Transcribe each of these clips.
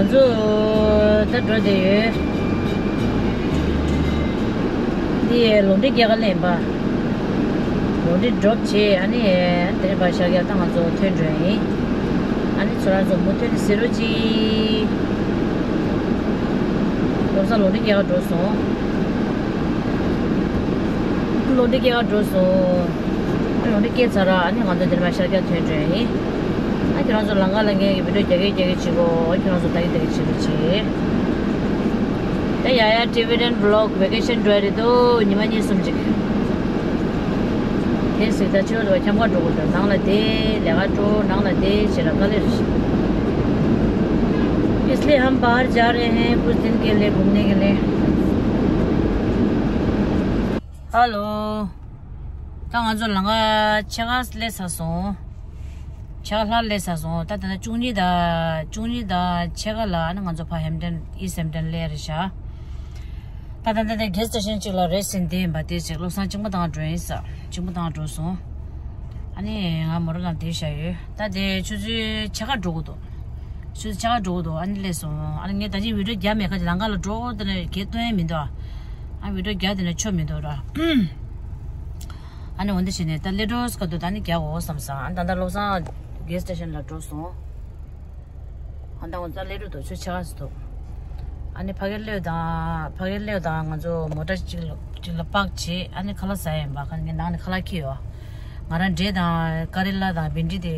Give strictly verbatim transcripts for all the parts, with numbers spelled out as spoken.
ཚོ་ད་འགྲོ་བསྡད་ཡོད། འདི་ལོ་འདི་རྒྱ་གར་ལེན་པ། ལོ་འདི་ཌོབ་བྱས། ཨ་ནི་དེ་རིང་བ་ཤར་རྒྱག་ད་ང་ཚོ་ཐོན་འགྲོ་ཡིན། ཨ་ནི་ཚོ་རང་ཚོ་མུ་མཐུད་ནས་གཟིགས་རོགས་གྱིས། ལོ་སང་ལོ་འདི་རྒྱ་གར་འགྲོ་སོང་། ལོ་འདི་རྒྱ་གར་འགྲོ་སོང་། ལོ་འདི་སྐྱེས་ཚར་ར། ཨ་ནི་ང་ཚོ་དེ་རིང་བ་ཤར་རྒྱག་ཐོན་འགྲོ་ཡིན། ཨ་ཁྱོད་རང་ཚོ་ལམ་ཁ་ལ་ངའི་བི་ཌིའོ་རྒྱག་གི་རྒྱག་གི་བྱེད་གོ། ཨ་ཁྱོད་རང་ཚོ་ལྟ་གི་ལྟ་གི་བྱེད་རོགས་བྱེད། ད་ཡ་ཡ་Tibetan vlog vacation འགྲོ་ཡ་རེད་དོ། ཉི་མ་གཉིས་གསུམ་ཅིག་དེ་སྲིད་ད་ཕྱི་ལོགས་ལ་འཁྱམ་ག་འགྲོ་དགོས་འདུག་ནང་ལ་བསྡད། ལས་ཀ་འགྲོ། ནང་ལ་བསྡད་བྱེད་ར་དཀའ་ལས་རེད། इसलिए हम बाहर जा रहे हैं कुछ दिन के लिए घूमने के लिए। Hello. ད་ང་ཚོ་ལམ་ཁ་ཕྱེད་ཀ་སླེབས་ཚར་སོང་། ཕྱེད་ཀ་ལྷག་སླེབས་ཚར་སོང་། ད་ད་ལྟ་བཅུ་གཉིས་དང་བཅུ་གཉིས་དང་ཕྱེད་ཀ་ལ་ཨ་ནི་ང་ཚོ་ཕར་ཧེམ་ཊོན་ཨིསཊ་ཧེམ་ཊོན་སླེབས་རེད་ཤག་ད་ད་ད་ད་གེ་སི་སི་ཊེ་ཤན་གཅིག་ལ་རེ་སི་ཊི་ཟིན་བསྡད་ཡིན་པ། དེ་ཅིག་བློ་བཟང་གཅིག་པོ་དང་འགྲོ་ཡིན་ས། གཅིག་པོ་དང་འགྲོ་སོང་། ཨ་ནི་ང་མོ་ཊ་ནང་བསྡད་བཞག་ཡོད། ད་དེ་ཆུ་ཚོད་ཕྱེད་ཀ་འགྲོ་གི་འདུག་ཆུ་ཚོད་ཕྱེད་ཀ་འགྲོ་གི་འདུག་ཨ་ནི་སླེབས་སོང་། ཨ་ནི་ངས་ད་ཅི་བི་ཌིའོ་རྒྱག་མེད་ཁ་ཅིག་ལམ་ཁ་ལ་འགྲོ་དེ་ནས་གེ་སྟོན་ཡས་མི་འདུག་ཨ་བི་ཌིའོ་རྒྱག་དེ་ནས་ཆོ་མི་འདུག་ར། ཨ་ནི་འོན་ཏེ་བྱས་ནས་ད་སླེབས་འགྲོ་སྐབས་དུ་ད་ནི་རྒྱག་འོ་བསམ་སོང་། ཨ་ནི་ད་ལྟ་བློ་བཟང་གེ་སི་སི་ཊེ་ཤན་ལ་འགྲོ་སོང་། ཨ་ད་འོ་ད་སླེབས་འགྲོ་འདུག་ཆུ་ཚོད་ཕྱེད་ཀ་ཙམ་འདུག་ཨ་ནི་ཕ་གིར་སླེབས་དང་ཕ་གིར་སླེབས་དང་ང་ཚོ་མོ་ཊ་གཅིག་ལ་གཅིག་ལ་པག་བྱས། ཨ་ནི་ཁ་ལག་ཟ་ཡ་ཡིན་པ། ཁ་ནི་ནང་ནས་ཁ་ལག་འཁྱེར་ཡོད། ང་རང་འབྲས་དང་ཀ་རི་ལ་དང་བྷིན་ཌི་དེ་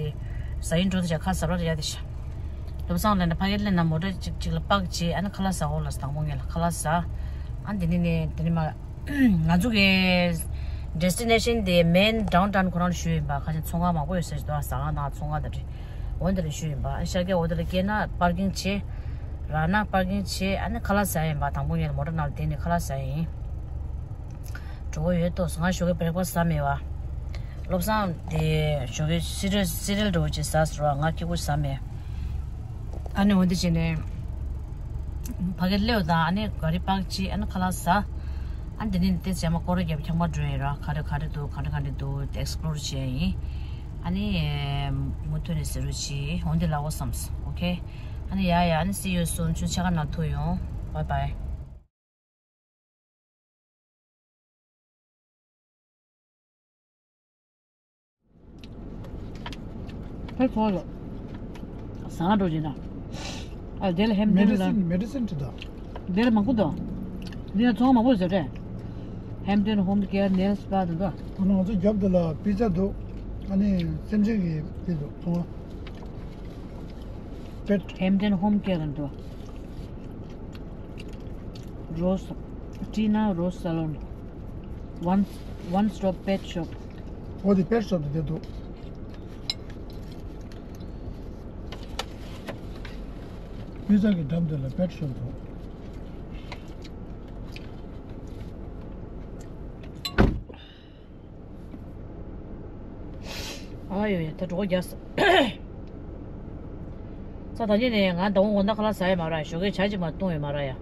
ཟ་ཡིན་འགྲོ་དེ་བྱ་ཁ་ཟ་རོགས་ཡ་དེ་བྱ། བློ་བཟང་ལ་ནི་ཕ་གིར་སླེབས་ན་མོ་ཊ་གཅིག་གཅིག་ལ་པག་བྱས། ཨ་ནི་ཁ་ལག་ཟ་འོ་ལ་དང་པོ་ངས་ལ་ཁ་ལག་ཟ། ཨ་འདི་ནི་ནི་འདི་ནི་མ། ང་ཚོ་གི་ཌེ་སི་ཊི་ནེ་ཤན་དེ་མེན་ཌའུན་ཊའུན་ཁོ་རང་ལ་ཞུས་ཡིན་པ། ཁ་ཤས་ཚོང་ཁང་མང་པོ་ཡོད་ས་ཞིག་འདུག་ཟ་ཁང་དང་ཚོང་ཁང་དང་འདྲ། འོ་འདི་ལ་ཞུས་ཡིན་པ། ཤར་རྒྱག་འོ་འདི་ལ་སྐྱེལ་ན་པར་ཀིང་བྱེད། རག་ན་པར་ཀིང་བྱེད། ཨ་ནི་ཁ་ལག་ཟ་ཡིན་པ། དང་པོ་ངས་མོ་ཊ་ནང་ལ་བསྡད་ནས་ཁ་ལག་ཟ་ཡིན། གྲོད་ཁོག་ཡོད་ཏོ། ང་ཞོགས་ཀས་བྷི་རེག་ཕ་སི་ཊི་ཟ་མེད་པ། བློ་བཟང་དེ་ཞོགས་ཀས་སི་རི་ཡལ་སི་རི་ཡལ་འདྲ་བོ་ཅིག་ཟ་ཟེར་བ། ང་ཀེ་ཀུ་ཟ་མེད། ཨ་ནི་འོ་འདི་བྱས་ནས་ཕ་གིར་སླེབས་དང་ཨ་ནི་ག་རི་པག་ཅིག་ཨ་ནི་ཁ་ལག་ཟ། ཨ་ནི་འདི་ནི་དེ་ཚེ་མ་སྐོར་ར་རྒྱབ་ཁྱག་མ་འགྲོ་ཡིན་ར། ག་རེ་ག་རེ་འདུག་ག་འདྲ་ག་འདྲ་འདུག་དེ་ཨེག་སི་པི་ལོར་བྱས་ཡིན། ཨ་ནི་མུ་མཐུད་ནས་ཟེར་རོགས་གྱིས། འོ་འདི་ལ་འོ་བསམས། ཨོ་ཁེ། ཨ་ནི་ཡ་ཡ། ཨ་ནི་see you soon. ཆུ་ཚོད་ཕྱེད་ཀ་ནང་ཐུག་ཡོང་། Bye bye. ཕར་ཚོགས་ལ་ཟ་འགྲོ་བྱེད་ན། ཨ་དེ་ལ་ཧེམ་ཊོན་ལ། མེ་ཌི་སིན་མེ་ཌི་སིན་དེ་དང་། དེ་ལ་མང་པོ་འདུག་འདི་ལ་ཚོང་མང་པོ་ཟེར་རེད། ཧེམ་ཊོན་ཧོམ་ཀེར་ནེལ་སི་པ་དང་འདུག་ཨ་ནི་ང་ཚོ་རྒྱབ་དེ་ལ་པི་ཛ་འདུག་ཨ་ནི་སེམས་ཅན་གྱི་དེ་འདུག་ཚོང་པེཊ། ཧེམ་ཊོན་ཧོམ་ཀེར་འདུག Rose, Tina Rose Salon. One, one stop pet shop. འོ་དེ་པེཊ་ཤོབ་དེ་འདུག་པི་ཛ་གི་འགྲམ་དེ་ལ་པེཊ་ཤོབ་འདུག་ཨ་ཡོ་ཡ། ད་གྲོད་ཁོག་རྒྱགས། ས་ཐམས་ཅད་ནས་ང་ཟླ་བ་དགོང་དག་ཁ་ལག་ཟ་ཡ་མ་རག་ཞོགས་ཀས་ཇ་གཅིག་མ་བཏུང་ཡོད་མ་རག་ཡ།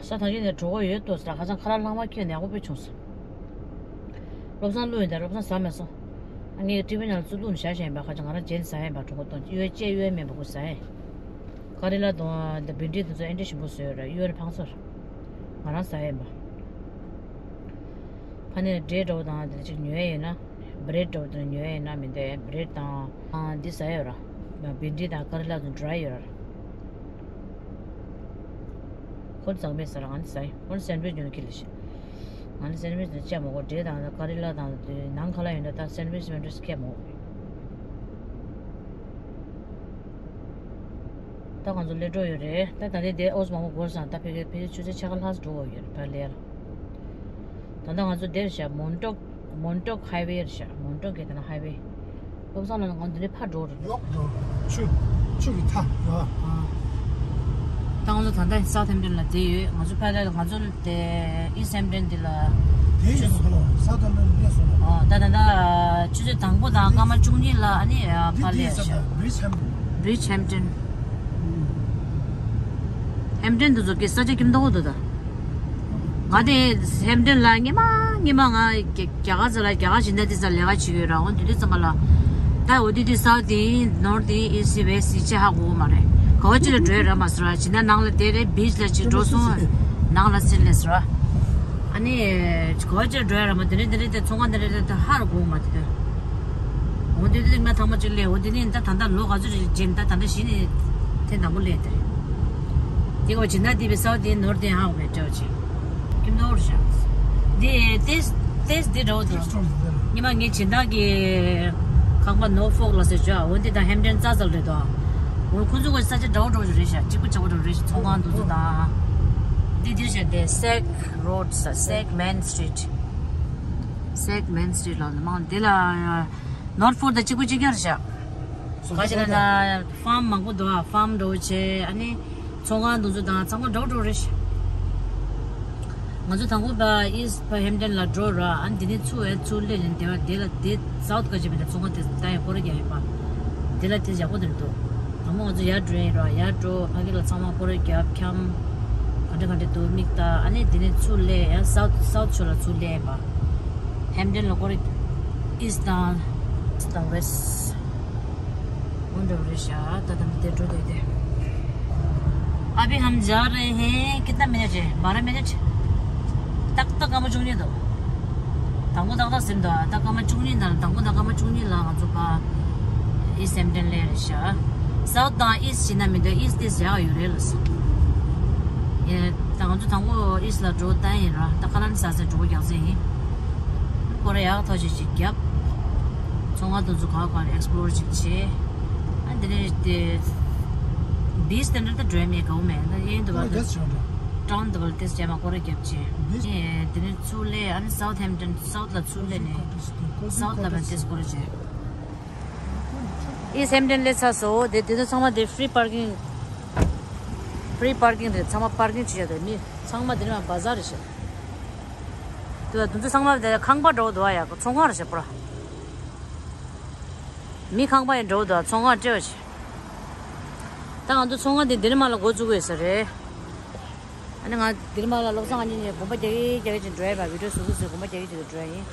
ས་ཐམས་ཅད་ནས་གྲོད་ཁོག་ཡོད་ཏོ་ཟེར། ཁ་སང་ཁ་ལག་ལྷག་མ་ཁྱེར་ནས་ཡག་པོ་དཔེ་བྱུང་སོང་། བློ་བཟང་བླུགས་ཡིན་ད། བློ་བཟང་ཟ་མེད་སོང་། ཨ་ངས་ཊི་ཝི་ནང་ལ་བཙུགས་བླུགས་ནས་བཞག་བཞག་ཡིན་པ། ཁ་ཅིག་ང་རང་རྗེས་ནས་ཟ་ཡ་ཡིན་པ། གྲོད་ཁོག་སྟོང་གཡོས་བཅད་གཡོས་མེད་པ་ཁོ་ཟ་ཡ་ཡིན། ཀ་རི་ལ་དང་འདི་བིན་ཌི་དེ་ཚོ་ཨེ་འདྲ་ཞིམ་པོ་བཟོས་ཡོད་ར། གཡོས་ནས་འཕངས་སོང་ར། ང་རང་ཟ་ཡ་ཡིན་པ། ཕ་ནས་འབྲས་འདྲ་བོ་དང་དེ་ཅིག་ཉོ་ཡ་ཡིན་ན། བྷི་རེཌ་འདྲ་བོ་དེ་ཉོ་ཡ་ཡིན་ན་མི་འདོད། བྷི་རེཌ་དང་ཨ་འདི་ཟ་ཡོད་ར། བིན་ཌི་དང་ཀ་རི་ལ་དང་ཌི་རའི་ཡོད་ར། ཁོ་ཚང་མས་ཟ་ར། ང་ནི་ཟ་ཡིན། ཁོ་ནི་སེན་ཌི་ཝིཆ་ཉོ་ནི་ཁྱེར་ལ་ཤི། ང་ནི་སེན་ཌི་ཝིཆ་དེ་བཅའ་མ་དགོས། འབྲས་དང་ཀ་རི་ལ་དང་དེ་ནང་ཁ་ལག་ཡོད་ན་ད་སེན་ཌི་ཝིཆ་སེན་ཌི་ཝིཆ་ཁྱེར་མ་དགོས། ད་ང་ཚོ་སླེབས་འགྲོ་ཡོད་རེད། ད་ད་ལྟའི་དེ་ཨོ་ཙམ་མང་པོ་འགོར་སོང་། ད་ཕ་གི་ཕ་གི་ཆུ་ཚོད་ཕྱེད་ཀ་ལྷག་འགྲོ་དགོས་ཡོད་རེད་ཕར་སླེབས་ལ། ད་ལྟ་ང་ཚོ་འདིར་བཞག་མོན་ཊོག་མོན་ཊོག་ཧའི་ཝེ་རེད་བཞག་མོན་ཊོག་གི་ད་ན་ཧའི་ཝེ། བློ་བཟང་ལགས་ང་འདི་ནས་ཕར་འགྲོ་རེད། ཡོག་འགྲོ་རེད། ཆུ་ཆུ་གི་མཐའ་ཡོད་ཨ། ད་ང་ཚོ་ད་ལྟ་སའུ་ཐ་ཧེམ་ཊོན་ལ་བསྡད་ཡོད། ང་ཚོ་ཕར་ལ་ང་ཚོ་དེ་ཨིསྟ་ཧེམ་ཊོན་འདི་ལ། དེ་ཡིན་ཟེར་ལོ། ས་ཐོ་ལོ་ཡིན་ཟེར་ལོ། ཨ་ད་ད་ད་ཆུ་ཚོད་དང་པོ་དང་སྐར་མ་བཅུ་གཉིས་ལ་ཨ་ནི་ཨ་འདི་ཕར་འདི་ལ་ས་ད་བྷི་རིཇ་ཧེམ་བྷི་རིཇ་ཧེམ་ཊོན། ཧེམ་ཊོན་དུ་ཚོ་གི་ས་ཆ་ཁྱིམ་ཐོག་ཏུ་ད། ང་དེ་ཧེམ་ཊོན་ལ་སྔོན་མ་སྔོན་མ་ང་རྒྱ་རྒྱ་གར་ཚོ་ལ་རྒྱ་གར་སྦྱིན་བདག་དེ་ཚོ་ལས་ཀ་བྱེད་ཀྱི་ཡོད་ར། འོ་དེ་དུས་ཙམ་པ་ལ་ད་འོ་དེ་དུས་སའུ་ཐི་ནོར་ཐི་ཨིསྟ་ཝེསྟ་ཅེས་ཧ་གོ་གི་མ་རེད། ག་བ་ཅི་ལ་འགྲོ་ཡ་ར་མ་ཟེར་བ་ཇི་ན་ནང་ལ་དེ་རེད་བིཆ་ལ་ཅིག་འགྲོ་སོང་། ནང་ལ་སེམས་ལས་ཟེར་བ། ཨ་ནི་ག་བ་ཅི་ལ་འགྲོ་ཡ་ར་མ་དེ་རེད་དེ་རེད་དེ་ཚོང་ཁང་དེ་རེད་དེ་ཧ་ར་གོ་མ་དེ་དེ། འོ་དེ་དེ་ང་ཐང་མ་ཅིག་ལས་འོ་དེ་ནི་ད་ད་ལྟ་ལོ་ག་ཚོད་རེད་ཇེམ་ད་ད་ལྟ་གཞི་ནས་དེ་དང་པོ་ལས་དེ་རེད། དེ་ག་བ་ཇི་ན་དེ་བི་སའོ་དེ་ནོར་དེ་ཧ་འོ་མེད་འདྲ་བ་ཅིག་ཁྱིམ་ནོར་ཤག་འདི་ཏེས་ཏེས་འདི་འདྲ་བོ་འདུག་ཉི་མ་ངའི་སྦྱིན་བདག་གི་ཁང་པ་ནོ་ཧྥོག་ལ་ཟེར་བྱ་འོ་འདི་དང་ཧེམ་ཌན་རྩ་ཚ་རེད་དོ། འོ་ཁོ་ཚོ་གི་ས་ཆ་འདྲ་བོ་འདྲ་བོ་རེད་ཤག་གཅིག་པ་ཆགས་པ་འདྲ་བོ་རེད་ཤག་ཚོང་ཁང་འདུག་ཚོ་དང་། འདི་འདིར་བྱས་ཏེ་སེག་རོ་ཌི་ས་སེག་མེན་སི་ཊི་རིཊ། སེག་མེན་སི་ཊི་རིཊ་ལ་མང་འདི་ལ། ནོར་ཧྥོག་དང་གཅིག་པ་གཅིག་རྐྱང་རེད་ཤག་ག་ཞིག་ལ་ན་ཕམ་མང་པོ་འདུག་ཨ་ཕམ་འདྲ་བོ་བྱས་ཨ་ནི་ཚོང་ཁང་འདུག་ཚོ་དང་ཚང་མ་འདྲ་བོ་འདྲ་བོ་རེད་ཤག་ང་ཚོ་དང་པོ་པ་ཨིསྟ་པ་ཧེམ་ཊོན་ལ་འགྲོ་ར་ཨ་ནི་དེ་ནས་ཚུར་ཨེ་ཚུར་སླེབས་ནས་དེ་བ་དེ་ལ་དེ་སའུཐ་ག་ཅེ་མི་འདྲ་ཚོང་ཁང་དེ་ད་ཡང་སྐོར་ར་རྒྱག་ཡིན་པ། དེ་ལ་དེ་ཡག་པོ་དེར་འདུག་དང་པོ་ང་ཚོ་ཡར་འགྲོ་ཡིན་ར་ཡར་འགྲོ་ཕ་གི་ལ་ཚང་མ་སྐོར་ར་རྒྱབ་འཁྱམ། ག་འདྲ་ག་འདྲ་འདུག་མིག་ལྟ་ཨ་ནི་དེ་ནས་ཚུར་སླེབས་ཡང་སའུཐ་སའུཐ་ཕྱོགས་ལ་ཚུར་སླེབས་ཡིན་པ། ཧེམ་ཊོན་ལ་སྐོར་ར་ཨིསྟ་དང་ཨིསྟ་དང་ཝེསྟ། འོ་འདྲ་བོ་རེད་ཤག་ད་ལྟ་འདི་འགྲོ་སྡོད་དེ། अभी हम जा रहे हैं कितना मिनट है बारह मिनट। ཏག་ཏག་སྐར་མ་བཅུ་གཉིས་འདུག་དང་པོ་ཏག་ཏག་ཟིན་འདུག་ད་སྐར་མ་བཅུ་གཉིས་ནང་དང་པོ་དང་སྐར་མ་བཅུ་གཉིས་ལ་ང་ཚོ་ཕ་ཨིསྟ་ཧེམ་ཊོན་སླེབས་རེད་ཤག་སའུཐ་དང་ཨིསྟ་བྱེད་ན་མི་འདུག་ཨིསྟ་ཏིས་ཡག་ཡོད་རེད་ལ་སོ། ཡ་ད་ང་ཚོ་དང་པོ་ཨིསྟ་ལ་འགྲོ་བསྟན་ཡིན་ར་ད་ཁ་ལན་ས་ས་འགྲོ་རྒྱག་ཟིན་ཡིན། སྐོར་ར་ཡག་ཐག་ཆོད་ཅིག་བརྒྱབ། ཚོང་ཁང་དེ་ཚོ་ག་ག་ཨེག་སི་པོ་ལོར་ཅིག་བྱས། ཨ་འདི་ནས་དེ་བིས་དེ་འདྲ་ད་འགྲོ་ཡ་མེད་དགའ་བོ་མེད་ད་ཡིན་འདུག་བ་ད། ཊའུན་དེ་བར་ཏེས་རྗེས་མ་སྐོར་ར་བརྒྱབ་བྱས། དེ་ནས་ཚུར་སླེབས་ཨ་ནི་སའུཐ་ཧེམ་ཊོན་སའུཐ་ལ་ཚུར་སླེབས་ནས་སའུཐ་ལ་བར་ཏེས་སྐོར་ར་བྱས། ཨིསྟ་ཧེམ་ཊོན་སླེབས་ཚར་སོང་། དེ་དེ་ཚོ་ཚང་མ་དེ་ཧྥི་རི་པར་ཀིང་། ཧྥི་རི་པར་ཀིང་རེད། ཚང་མ་པར་ཀིང་བྱེད་ཡ་དེ་མི་ཚང་མ་དེ་ནས་མ་བ་ཛར་རེད་ཤག་དེ་དུས་ཚོད་ཚང་མ་དེ་ཁང་པ་འགྲོ་འདུག་ཡ་ཚོང་ཁང་རེད་ཤག་པུ་ར། མི་ཁང་པ་ཡིན་འགྲོ་འདུག་ཚོང་ཁང་སྤྲེལ་བ་ཞིག་ད་ང་ཚོ་ཚོང་ཁང་དེ་འདིར་མ་ལ་འགོ་བཙུགས་ཡོད་ས་རེད། ཨ་ནི་ང་འདིར་མ་ལ་བློ་བཟང་ཨ་ནི་ནས་དགོན་པ་རྒྱག་གི་རྒྱག་གི་ཅིག་འགྲོ་ཡ་བ་བི་ཌིའོ་བཟོ་བཟོ་ཟེར་དགོན་པ་རྒྱག་གི་ཅིག་འགྲོ་ཡ་ཡིན།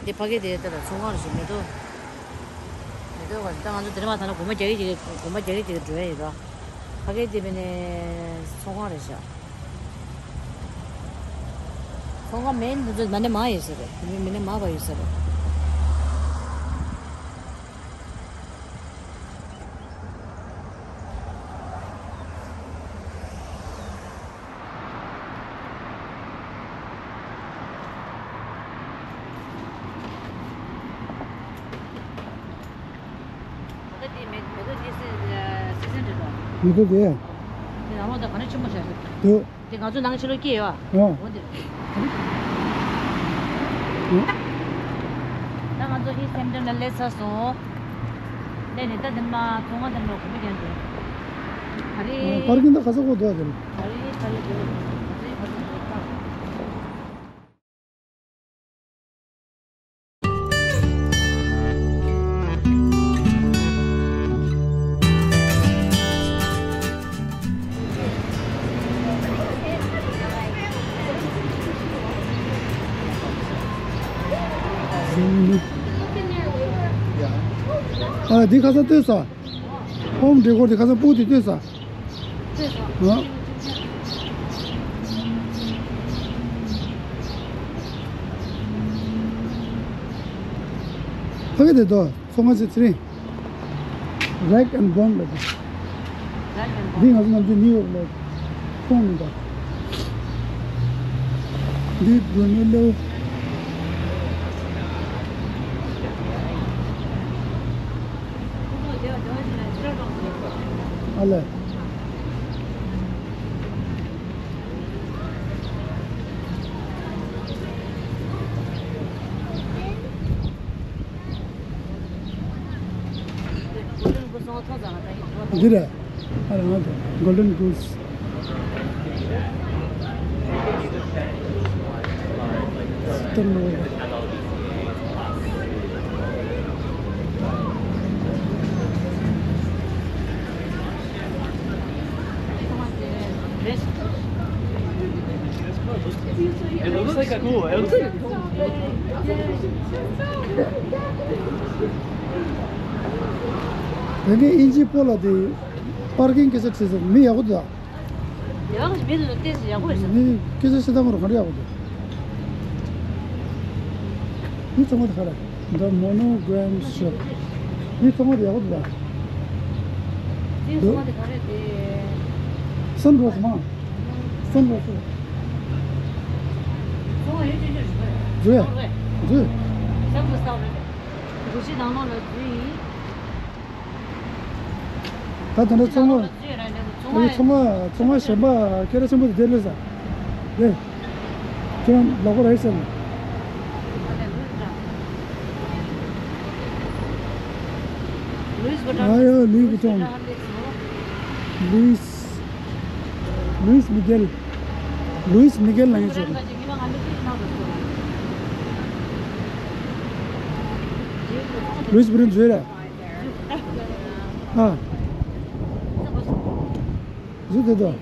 འདི་ཕ་གི་དེ་ལྟ་ལ་ཚོང་ཁང་རེད་ཤག་མེ་ཏོག་མེ་ཏོག་ག་ད་ང་ཚོ་འདིར་མ་ད་ལ་དགོན་པ་རྒྱག་གི་ཅིག་དགོན་པ་རྒྱག་གི་ཅིག་འགྲོ་ཡ་ཡིན་རོ། ཕ་གི་དེ་མིན་ནས་ཚོང་ཁང་རེད་ཤག་ཚོང་ཁང་མེད་འདི་ཚོ་མ་ནས་མ་ཡོད་ས་རེད། མི་མི་ནས་མ་བ་ཡོད་ས་རེད། མེ་ཏོག་དེ་མེ་མེ་ཏོག་དེ་སི་སི་ཛན་རེད་དོ། མེ་ཏོག་དེ། དེ་ནང་ལོགས་ད་ག་ནས་ཆེན་པོ་བྱས་སོང་། དེ། དེ་ང་ཚོ་ནང་ཕྱི་ལོགས་སྐྱེས་ཡོད་ཨ། ཨ། འོ་དེ། ཨ། ད་ང་ཚོ་ཨིསྟ་ཧེམ་ཊོན་ལ་སླེབས་ཚར་སོང་། སླེབས་ནས་ད་དེ་མ་ཚོང་ཁང་དེ་ལ་གོམ་པ་རྒྱག་འགྲོ། ག་རེ། པར་ཀིང་ད་ག་ས་གོ་འདུག་ཨ་དེ་ལ། ག་རེ་ག་རེ་འགྲོ། ང་ཚོའི་བར་དུ་འགྲོ་ཐག་ཨ་འདི་ཁ་སང་ལྟོས་ས། ཧོམ་ཌེ་ཀོར་དེ་ཁ་སང་སྤུ་དེ་ལྟོས་ས། ཨ། ཕ་གི་དེ་དོ་ཚོང་ཁང་ཚེ་ཚེ་རིང་། Rag and Bone ལ་དེ། འདི་ང་ཚོ་ནམ་རྒྱུན་ནིའུ་ཡོག་ལ་མཐོང་མི་འདུག་འདི་དགོས་ནི་ལོ། ཨ་ལས། འདི་རེད། ཨ་རང་དེ་Golden Goose། སྟོན་ནོ། It looks like a cool. It looks like a cool. དེ་ནས་ཨིན་ཇི་པོ་ལ་དེ། པར་ཀིང་སྐད་ཆ་དྲིས་ཟེར་མི་ཡག་པོ་འདུག་ད། ཡག་མི་འདུག་ལྟས་སུ་ཡག་པོ་རེད་ཟེར། མི་སྐད་ཆ་བཤད་སྟངས་རུ་ག་འདྲ་ཡག་པོ་འདུག་མི་ཚང་མ་དེ་ག་རེ། The Monogram Shop. མི་ཚང་མ་དེ་ཡག་པོ་འདུག་ད། མི་ཚང་མ་དེ་ག་རེ་དེ། སན་རོ་སི་མ། སན་རོ་སི། ཚོང་ཡོད་ཅོ་ཅོ་རེད། འཛུལ། ཚོང་རེད། འཛུལ། སན་རོ་སི་རེད། གུ་ཤི་དང་ནོ་ལ་འཛུལ་ཡིན། ད་དེ་འདྲ་ཚོང་མ། ཚོང་མ་ཚོང་མ་གཞན་པ་སྐད་གྲགས་ཆེན་པོ་དེ་འདྲ་སླེབས་ས་རེད། ཁྱེད་རང་ལོག་པ་རེད་ཟེར་ནས། ལུའིས་བུ་ཊོན། ཨ་ཡོ་ལུའི་བུ་ཊོན། ལུའིས། ལུའིས་མི་གེལ། ལུའིས་མི་གེལ་ལ་ཡིན་ཟེར་ནས། ལུའིས་བུ་ཊོན་བཟོས་རེད། ཨ། བཟོས་དེ་དོ།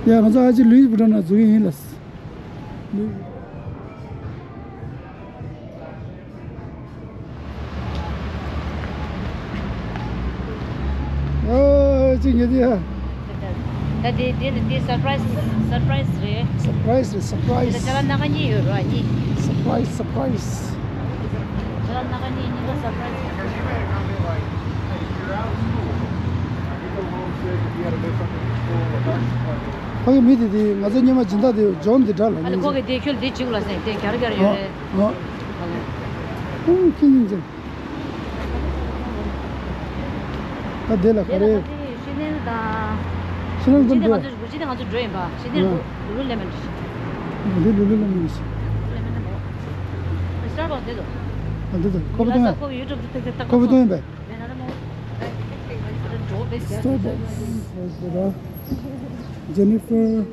ཡ་ང་ཚོ་ཨ་ཅེ་ལུའི་བུ་ཊོན་ན་བཟོ་གི་ཡིན་ལ། ལུའི། ཨ་ཅེ་ངེད་དེ་ཡ། ད་དེ་དེ་དེ་སར་པ་རའི་སི་སར་པ་རའི་སི་རེད། སར་པ་རའི་སི་རེད། སར་པ་རའི་སི། དེ་ལ་ཅ་ལག་སྣ་ཁ་གཉིས་ཡོད་རེད་གཉིས། སར་པ་རའི་སི། སར་པ་རའི་སི། ཅ་ལག་སྣ་ཁ་གཉིས་གཉིས་ལ་སར་པ་རའི་སི། ཕ་གི་མི་དེ་དེ་ང་ཚོ་སྙེ་མ་སྦྱིན་བདག་དེ་ཇོན་དེ་འདྲ་ལ་ཨ་ནི་ཁོ་གི་དེ་ཁྱོད་དེ་བྱིའུ་ལ་སེང་དེ་གར་གར་ཡོད་རེད། ཨ། ཨ། ཁྱི་ཡིན་ཅིང་། ད་དེ་ལ་ག་རེ། ཤི་ནེལ་དང་། ཤི་ནེལ་ཀུན་འགྲོ། ཤི་ནེལ་ང་ཚོ་འགྲོ་ཡིན་པ། ཤི་ནེལ་ལུ་ལུ་ལེ་མན། འདི་ལུ་ལུ་ལེ་མན། ལུ་ལེ་མན་ནི་མོ། སི་ཊར་བག་སི་དེ་དོ། ཨ་འདི་དོ་ཁོ་པ་གཏོང་ཡ། ཁོ་པ་ཡུ་ཊུབ་དེ་དེ་ཁོ་པ་གཏོང་ཡིན་པས། Starbucks. Jennifer.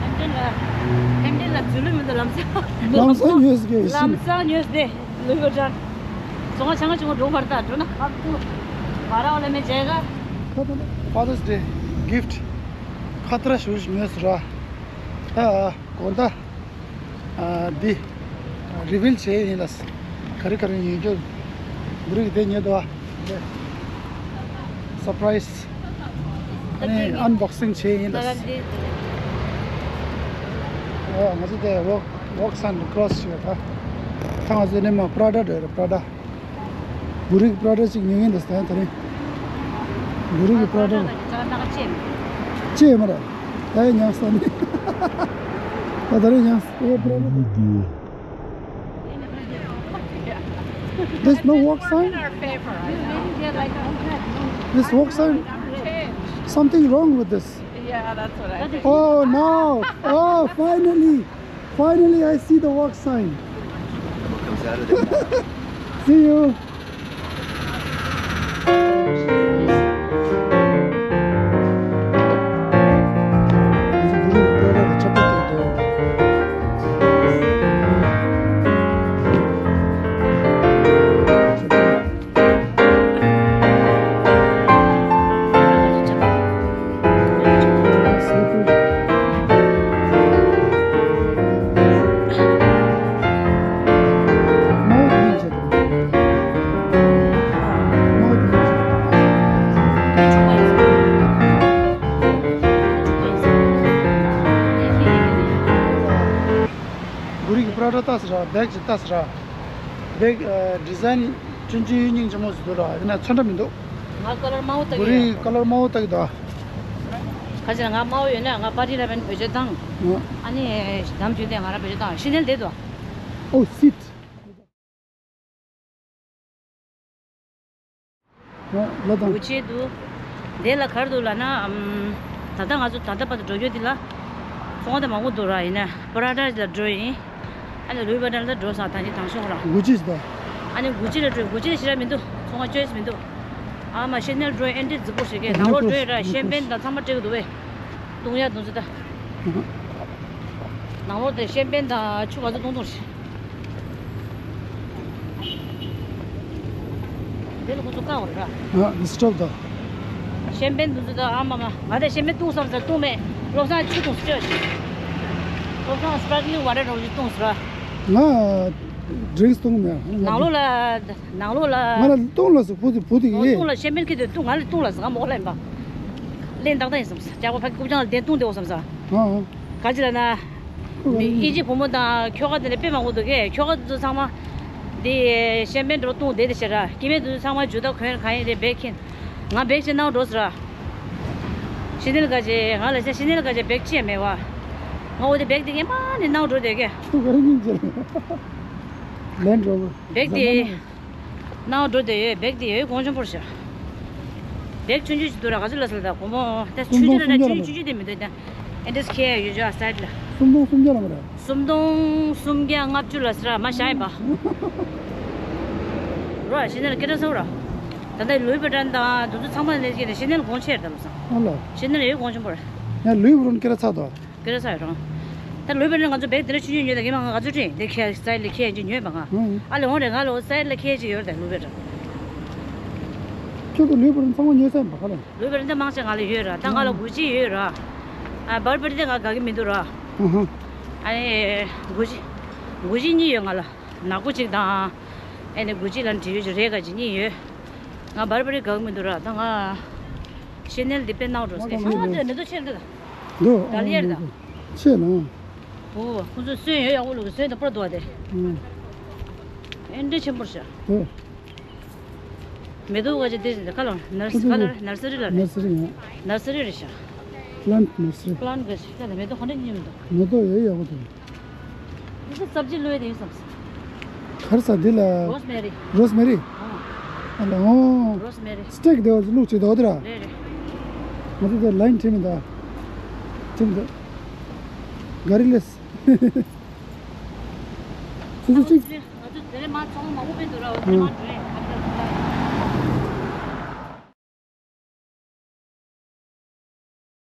ཧེམ་ཊོན་ལ། ཧེམ་ཊོན་ལ་འཛུལ་ལུགས་མི་འདུག་ལམ་སང་། ལམ་སང་ཉོས་ཀྱི་ལམ་སང་ཉོས་ཏེ་ལུས་པ་འདྲ། ཚོང་ཁང་ཆང་ཁ་ཆུང་ངུ་འགྲོ་བར་ད་འགྲོ་ན་ཁག་ཏུ་བ་ར་བ་ལ་མེ་བྱེད་ག Father's Day gift ཁ་ཏ་ར་ཞུ་ཞུ་ཉོས་སུ་ར། ད་གོ་ད། ཨ། འདི་རི་བིལ་བྱེད་ཡིན་ལ། ག་རེ་ག་རེ་ཡིན་རྒྱུ། འདི་རིགས་དེ་ཉེ་དོ། སར་པ་རའི་སི། ཨ་ནི་ཨན་བོག་སིང་བྱེད་ཡིན་ལ། ད་ང་ཚོ་དེ་ཝོག་ཝོག་སན་ཀྲོ་སི་བྱེད་ད། ད་ང་ཚོ་ནི་མ་པྲ་ཌ་འགྲོ་ཡོད་རེད། པྲ་ཌ། བུ་རིག་པྲ་ཌ་ཅིག་ཉོ་གིན་འདུག་ཟེར་ད་རིང་། བུ་རིག་གི་པྲ་ཌ་ལ། ཅི་ཡོད་མ་རེད། ད་ཡ་ཉག་ས་ནི། ད་ད་རིང་ཉག་ས་ཨེ་པྲ་ཌ། There's no work sign? This work sign? Something wrong with this. Yeah, that's what I think. Oh no! Oh, finally! Finally, I see the work sign. What comes out of there? See you. བུ་རིག་པྲ་ཌ་ལྟ་ཟེར་ར། བེག་ཅིག་ལྟ་ཟེར་ར། བེག་ཨ་ཌི་ཛའིན་ཅུང་ཅུང་སྙིང་རྗེ་མོ་ཞིག་འདུག་ར། ཡིན་ན་ཚོན་ཁྲ་མི་འདུག་ང་ཀ་ལར་དམར་པོ་ལྟ་གི་ཡོད། བུ་རིག་ཀ་ལར་དམར་པོ་ལྟ་གི་འདུག་ཨ། ག་ཅི་ལ་ང་དམར་པོ་ཡོད་ན་ང་པར་ཊི་ལ་བན་བེད་སྤྱོད་བཏང་། ཨ་ནི་ནམ་རྒྱུན་དེ་ང་རང་བེད་སྤྱོད་བཏང་། ཤི་ནེལ་དེ་འདུག Oh, sit. ལ་དང་། འུ་ཆེ་འདུག་དེ་ལ་གར་འདུག་ལབ་ན། ཨམ། ད་ལྟ་ང་ཚོ་ད་ལྟ་བར་དུ་འགྲོ་རྒྱུ་འདི་ལ་ཚོང་ཁང་དེ་མང་པོ་འདུག་ར། ཡིན་ན་པྲ་ཌ་ལ་འགྲོ་ཡིན། ཨ་ནི་ལུའི་བ་ཊོན་ལ་འགྲོ་སོང་། ད་ནི་དང་ཤོག་ར། གུ་ཅི་ཟེར། ཨ་ནི་གུ་ཅི་ལ་འགྲོ། གུ་ཅི་ལ་ཞེ་དྲག་མི་འདུག་ཚོང་ཁང་ཅོའི་སི་མི་འདུག་ཨ་མ་ཤེ་ནེལ་འགྲོ་ཨེ་འདྲ་རྫིག་པོ་ཞིག་གི། ནང་ལོགས་འགྲོ་ཡོད་ར། ཤེམ་པེན་དང་ཚང་མ་སྤྲད་གི་འདུག་བས། བཏུང་ཡ་འདུག་ཚོད་ད། ནང་ལོགས་དེ་ཤེམ་པེན་དང་ཆུ་ག་ཚོད་བཏུང་བཏུང་ཞིག་དེ་ལ་ཁོ་ཚོ་བཀག་པ་རེད་ར། ཨ། ནི་སི་ཊོབ་དང་། ཤེམ་པེན་འདུག་ཚོད་ད། ཨ་མ་མ། ང་དེ་ཤེམ་པེན་བཏུང་བསམ་ཟེར་བཏུང་མེད། བློ་བཟང་ཆུ་བཏུང་སྤྱོད་ཞིག་བློ་བཟང་སི་པར་ཀི་ལིང་ཝ་ཊར་འདྲ་བོ་ཞིག་བཏུང་ཟེར་ར། ང་། ཌིང་གི་བཏུང་མེད། ནང་ལོགས་ལ། ནང་ལོགས་ལ། ང་ལ་བཏུང་ལ་སོ་བུ་དེ་བུ་དེ་ཨོ་ཡིན། བཏུང་ལ་ཤེམ་པེན་ཁྱེར་དུས་བཏུང་ང་ལ་བཏུང་ལ་ཟ་ག་མོ་ལ་ཡིན་པ། ལེན་ཏག་ཏག་ཡིན་བསམ་ས། ཅག་པ་ཕ་གི་རྐུབ་བྱང་ལ་བསྡད་བཏུང་བསྡད་འོ་བསམ་ས། ཨ་ཨ། ག་ཅི་ལ་ན། མི་ཨི་ཇི་བུ་མོ་དང་ཁྱོ་ག་དེ་ལ་དཔེ་མང་པོ་འདུག་གས། ཁྱོ་ག་དེ་ཚོ་ཚང་མ། འདི་ཤེམ་པེན་འགྲོ་བཏུང་བསྡད་དེ་ཤེ་ར། སྐྱེ་དམན་དེ་ཚོ་ཚང་མ་ཇུ་ད་གོན་གང་ཡིན་རེད་བེག་ཁྱེར། ང་བེག་ཅིག་ནང་འགྲོ་ཟེར་ར། ཤི་ནེལ་ག་ཅེ་ང་ལ་ཤ་ཤི་ནེལ་ག་ཅེ་བེག་ཅིག་མེད་བ། ང་འོ་དེ་བེག་དེ་ངས་མ་ནི་ནང་འགྲོ་དེ་གས། ཁྱོད་ག་རེ་སྙིང་རྗེ་རེད། ལན་འགྲོ་གི། བེག་དེ་ནང་འགྲོ་དེ་ཡོད། བེག་དེ་ཡོད་གོང་ཆེན་པོར་ཤ། བེག་ཆུང་ཆུང་ཞིག་འདུག་ར། ག་ཚོད་ལ་སལ་ད་གོ་མོ་ད་ཆུང་ཆུང་ར་ཆུང་ཆུང་ཆུང་ཆུང་དེ་མི་འདུག་ད། ཨེ་འདྲས་ཁྱེར་ཡོད་ཅོ་ཨ་སའིད་ལ། སུམ་སྟོང་སུམ་བརྒྱ་ལ་མ་རེད། སུམ་སྟོང་སུམ་བརྒྱ་ལྔ་བཅུ་ལ་སི་ར་མ་ཤ་ཡིན་པ། རོ་ཤི་ནེལ་སྐད་གྲགས་ཚ་བོ་ར། ད་ལྟ་ལུའི་བི་ཊོན་དང་དེ་ཚོ་ཚང་མ་ལས་ཀྱི་ནས་ཤི་ནེལ་གོང་ཆེར་ད་ལོ་སང་། ཨ་ལ། ཤི་ནེལ་ཡོད་གོང་ཆེན་པོ་རེད། ཡང་ལུའི་བི་ཊོན་སྐད་གྲགས་ཚ་དོ། སྐད་གྲགས་ཚ་ཡོད་རང་། ད་ལུའི་བི་ཊོན་ང་ཚོ་བེག་དེ་འདྲ་ཆུང་ཆུང་ཉོས་ད་གི་མ་ང་ཚོ་དྲན་དེ་ཁྱེར་སའིད་ལ་ཁྱེར་ཅིག་ཉོས་པ་ང་། ཨ་ལ་འོང་རེད། ང་ལ་འོ་སའིད་ལ་ཁྱེར་ཅིག་ཡོད་རེད་ད་ལུའི་བི་ཊོན། ཁྱོད་ཚོ་ལུའི་བི་ཊོན་ཚང་མ་ཉོས་ས་ཡིན་པ་ག་ལ། ལུའི་བི་ཊོན་འདི་མང་ཆེ་ང་ལ་ཡོད་ར། ད་ང་ལ་གུ་ཅི་ཡོད་ར། ཨ་བར་བར་དེ་ང་དགའ་གི་མི་འདུག་ར། ཨ་ནི་གུ་ཅི། གུ་ཅི་གཉིས་ཡོད་ང་ལ། ནག་པོ་གཅིག་དང་། ཨ་ནི་གུ་ཅི་ལ་འབྲི་ཡོད་ཅིག་རེད་ག་ཅིག་གཉིས་ཡོད། ང་བར་བར་དགའ་གི་མི་འདུག་ར། ད་ང་ཤི་ནེལ་འདི་དཔེ་ནག་འགྲོ་སེ། ཨ་དེ་མེ་ཏོག་ཆེར་འདི་ད། འདུག་ད་ལེར་ད། ཆེ་ལ། ཨོ་ཁོང་ཚོ་སོན་ཡོད་ཡག་པོ་ལུག་སོན་ད་པར་འདུག་ཨ་དེ། ཨེ་འདྲ་ཆེན་པོར་ཤ། མེ་ཏོག་ག་ཅི་དེ་ཟིན་ད་ཁ་ལོ་ནར་སི་ཁ་ལར་ནར་སི་རི་ལ་རེད། ནར་སི་རི་ཡང་། ནར་སི་རི་རེད་ཤག་པི་ལན་ཊི་ནར་སི་རི། པི་ལན་ཊི་ག་ཅི་ཁ་ལ་མེ་ཏོག་ག་འདྲ་ཉིད་མི་འདུག་མེ་ཏོག་ཡོད་ཡག་པོ་འདུག་འདི་ཚོ་སབ་ཇི་ལོས་དེ་ཡིན་བསམ། གར་ས་འདི་ལ། རོ་སི་མེ་རི། རོ་སི་མེ་རི། ཨ་ལ་ཨོ། རོ་སི་མེ་རི། སི་ཊིག་དེ་བ་ལུག་ཅིག་འདུག་དེ་ར། རེད་རེད། ང་ཚོ་དེ་ལ་ཡིན་ཁྲིད་མི་འདུག་ཁྲིད་མི་འདུག་ག་རི་ལེས། ཚོ་ཚོ་གཅིག་ང་ཚོ་དེ་རིང་མ་ཚོང་མང་པོ་སྤེལ་འདུག་ར། འོ་དེ་མ་འགྲོ་ཡིན།